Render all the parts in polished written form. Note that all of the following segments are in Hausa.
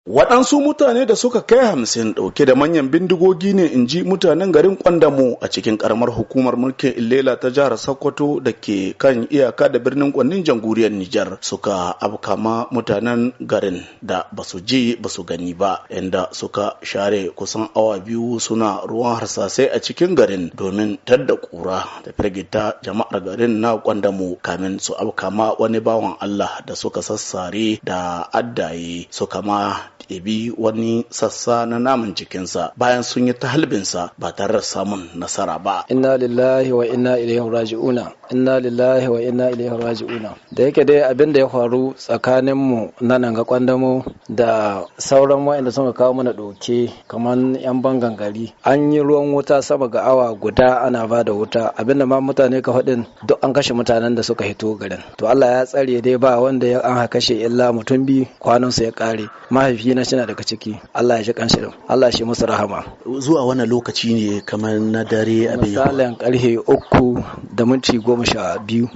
Waɗansu mutane da suka kai 50 ɗauke da manyan bindigogi ne, in ji mutanen garin Kwandamo a cikin ƙaramar hukumar mulkin Illela ta jihar Sokoto da ke kan iyaka da birnin Kwannin jamhuriyar Nijar, suka afkama mutanen garin da ba su ji ba su gani ba, inda suka share kusan awa 2 suna ruwan harsasai a cikin garin domin tadda ƙura da firgita jama'ar garin na Kwandamo, kamin su afkama wani bawan Allah da suka sassare da addaye, suka ma ɗebi wani sassa na naman jikinsa bayan sun yi ta halbinsa ba tare da samun nasara ba. Inna lillahi wa inna ilaihi raji'una. Inna lillahi wa inna ilaihi raji'una. Da yake dai abin da ya faru tsakanin mu na nan ga Kwandamo da sauran waɗanda suka kawo mana ɗauke kamar yan bangan gari. An yi ruwan wuta sama ga awa guda ana ba da wuta, abinda ma mutane ka faɗin duk an kashe mutanen da suka hito garin. To Allah ya tsare dai, ba wanda ya an kashe illa mutum biyu kwanansu ya ƙare. Mahaifi na shi daga ciki, Allah ya ji kanshi, Allah shi musu rahama. Zuwa wani lokaci ne kamar na dare abin? Misalin 3:12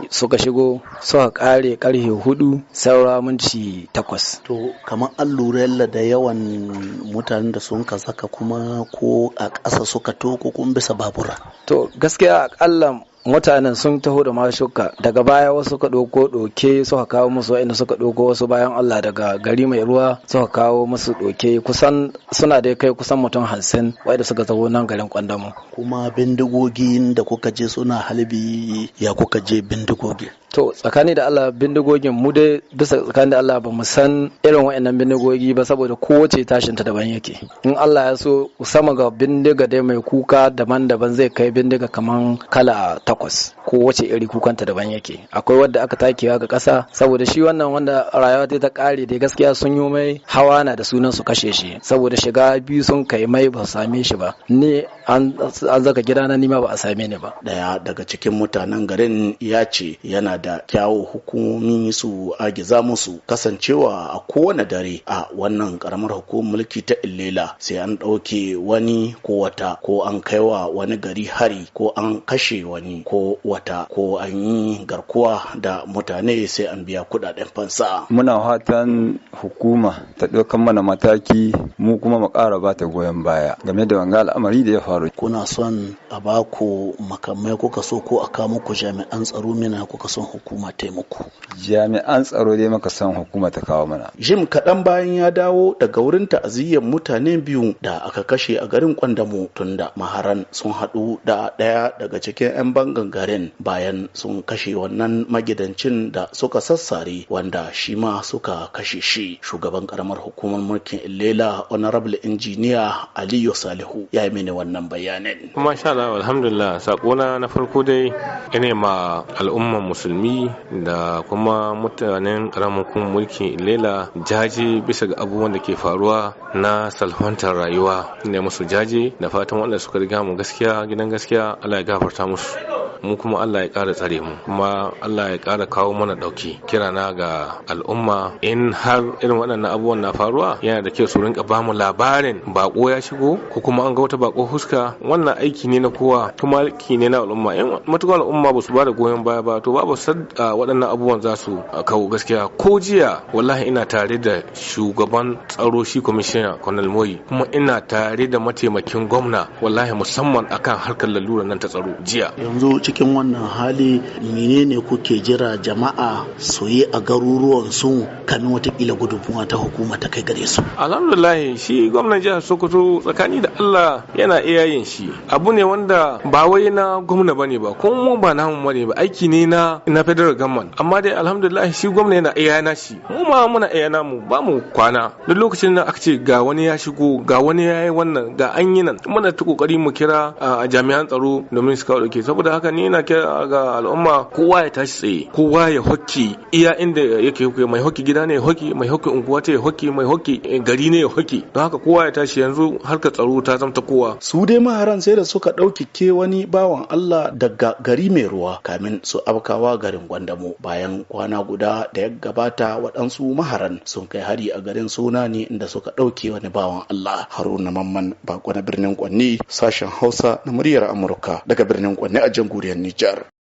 suka shigo, suka kare 3:08. To kamar an lura yalla da yawan mutanen da sun ka saka kuma ko a ƙasa suka to ko kuma bisa babura? To gaskiya akalla mutanen sun taho da mashuka, daga baya wasu suka ɗauko ɗoke suka kawo musu, wa'inda suka ɗauko wasu bayan Allah daga gari mai ruwa suka kawo musu ɗoke, kusan suna da kai kusan mutum 50 wa'inda suka taho nan garin Kwandamo. Kuma bindigogin da kuka je suna halbi, ya kuka je bindigogi? To tsakani da Allah, bindigogin mu dai bisa tsakani da Allah ba mu san irin wa'annan bindigogi ba, saboda kowace tashin ta daban yake. In Allah ya so, sama ga bindiga dai mai kuka daban-daban zai kai bindiga kaman kala 8, kowace iri kukanta daban yake. Akwai wadda aka takewa ga ƙasa, saboda shi wannan wanda rayuwa ta kare dai gaskiya sun yi mai hawa na da sunan su kashe shi, saboda shiga biyu sun kai mai ba su same shi ba. Ni an zaka gidana, ni ma ba a same ni ba. Daya daga cikin mutanen garin ya ce yana da kyawu hukumomi su agiza musu, kasancewa a kowane dare a wannan karamar hukumar mulki ta Illela sai an ɗauke wani ko wata, ko an kaiwa wani gari hari, ko an kashe wani ko wata, ko an yi garkuwa da mutane, sai an biya kudaden fansa. Muna fatan hukuma ta ɗaukan mana mataki, mu kuma mu ƙara ba ta goyon baya game da wanga al'amari da ya faru. Kuna son a ba ku makamai kuka so, ko a kawo muku jami'an tsaro, mina kuka son hukuma taimako? Jami'an tsaro dai muka son hukuma ta kawo mana. Jim kaɗan bayan ya dawo daga wurin ta'aziyyar mutane biyu da aka kashe a garin Kwandamo, tunda maharan sun haɗu da ɗaya daga cikin 'yan bangan garin bayan sun kashe wannan magidancin da suka sassare, wanda shi ma suka kashe shi. Shugaban karamar hukumar mulkin Illela, Honorable Engineer Aliyu Salihu, ya yi mini wannan bayanin. Masha Allah, alhamdulillah. Sakona na farko dai ina ma al'umman musulmi da kuma mutanen karamar hukumar mulkin Illela jaje bisa ga abubuwan da ke faruwa na salwantar rayuwa. Ina musu jaje da fatan waɗanda suka riga mu gaskiya gidan gaskiya, Allah ya gafarta musu, mu kuma Allah ya ƙara tsare mu, kuma Allah ya ƙara kawo mana ɗauki. Kirana ga al'umma, in har irin waɗannan abubuwan na faruwa, yana da kyau su rinka ba mu labarin bako ya shigo ko kuma an ga wata bako huska. Wannan aiki ne na kowa kuma aiki ne na al'umma. In matuƙar al'umma ba su ba da goyon baya ba, to babu waɗannan abubuwan za su kawo. Gaskiya ko jiya wallahi ina tare da shugaban tsaro, shi kwamishina Colonel Moyi, kuma ina tare da mataimakin gwamna, wallahi musamman akan harkar lalura nan ta tsaro jiya. Yanzu cikin wannan hali, menene kuke jira jama'a su yi a garuruwan su kamin watakila gudunmuwa ta hukuma ta kai gare su? Alhamdulillah, shi gwamnan jihar Sokoto tsakani da Allah yana iya yin shi. Abu ne wanda ba wai na gwamna bane ba, ko mu ba namu bane ba, aiki ne na federal government. Amma dai alhamdulillah shi gwamna yana iya na shi, mu ma muna iya namu, ba mu kwana. Duk lokacin da aka ce ga wani ya shigo, ga wani ya yi wannan, ga an yi nan, muna ta kokari mu kira jami'an tsaro domin su kawo dauke. Saboda haka ni ina kira ga al'umma, kowa ya tashi tsaye, kowa ya hokki iya inda yake hokki. Mai hokki gida ne ya hokki, mai hokki unguwa ta ya hokki, mai hokki gari ne ya hokki. Don haka kowa ya tashi, yanzu harkar tsaro ta zama ta kowa. Su dai maharan sai da suka ɗaukike wani bawan Allah daga gari mai ruwa kamin su afkawa garin Gwandamo. Bayan kwana guda da ya gabata, waɗansu maharan sun kai hari a garin Suna ne inda suka ɗauke wani bawan Allah. Haruna Mamman Bako na birnin Kwanni, sashen Hausa na Muryar Amurka daga birnin Kwanni a jamhuriyar Nijar.